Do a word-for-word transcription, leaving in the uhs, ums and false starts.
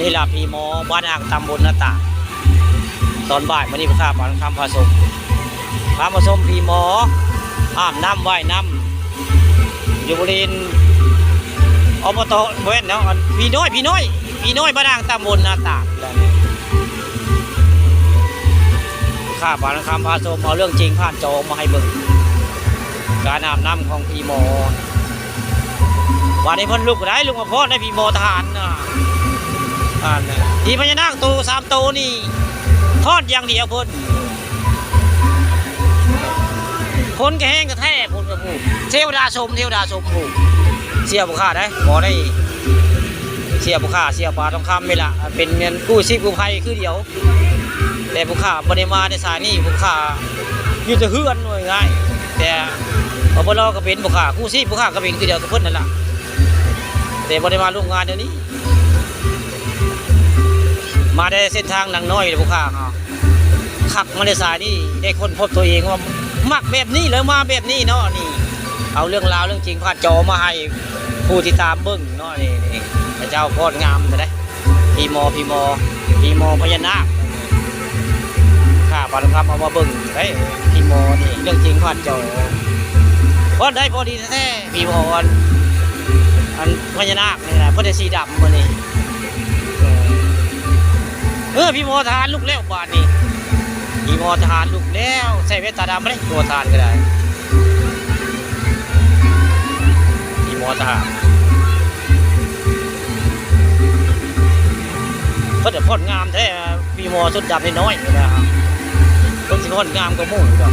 นี่ล่ะพี่หมอบ้านอ่างตำบลหน้าต่าง ตอนบ่ายมื้อนี้ผู้ข้าบ้านคำพาชม พามาชมพี่หมออาบน้ำว่ายน้ำ อยู่บริเวณ อบต บ่แม่นเนาะ อันพี่น้อย พี่น้อย พี่น้อยบ้านอ่างตำบลหน้าต่าง ข้าบ้านคำพาชมเอาเรื่องจริงผ่านจอมาให้เบิ่ง การอาบน้ำของพี่หมอ วันนี้เพิ่นลุกได้ ลุกมาพอดได้พี่หมอทหารน่ะ อ่านน่ะ ที่พญานาคโตสามโตนี่ พอดอย่างเดียวเพิ่น คนก็แห้งก็แท้ คนก็พูด เทวดาชม เทวดาชมพูด เสียผู้ข้าได้ หมอได้ เสียผู้ข้า เสียปลาทองคำนี่ล่ะ เป็นเงินกู้ชีพกู้ภัยคือเดียว แต่ผู้ข้าบ่ได้มาในสายนี้ ผู้ข้าอยู่แต่เฮือนว่าง่าย แต่ อบล ก็เป็นผู้ข้า กู้ชีพผู้ข้าก็เป็นคือเดียวกับเพิ่นนั่นล่ะ แต่บ่ได้มาร่วมงานเดี๋ยวนี้ มาได้เส้นทางหนังน้อยเลยผู้ข้าเฮา คักมาในสายนี้ ได้ค้นพบตัวเองว่ามักแบบนี้แล้วมาแบบนี้เนาะนี่ เอาเรื่องราวเรื่องจริงผ่านจอมาให้ผู้ติดตามเบิ่งเนาะนี่ นี่ พระเจ้าพอดงามเด้ พี่หมอ พี่หมอ พี่หมอพญานาค ข้าบ้านคำเอามาเบิ่งเด้ พี่หมอนี่ เรื่องจริงผ่านจอ พอดได้พอดีแท้ๆ พี่หมออัน อันพญานาคนี่นะ เพิ่นได้สีดำมื้อนี้ เออ พี่หมอทหารลุกแล้วบาดนี้ พี่หมอทหารลุกแล้ว ใส่แว่นตาดำบ่ได้ พี่หมอทหารก็ได้ พี่หมอทหาร เพิ่นจะพอดงามแท้ พี่หมอชุดดำน้อยๆนี่นะ เพิ่นสิพอดงามกว่าหมู่ดอก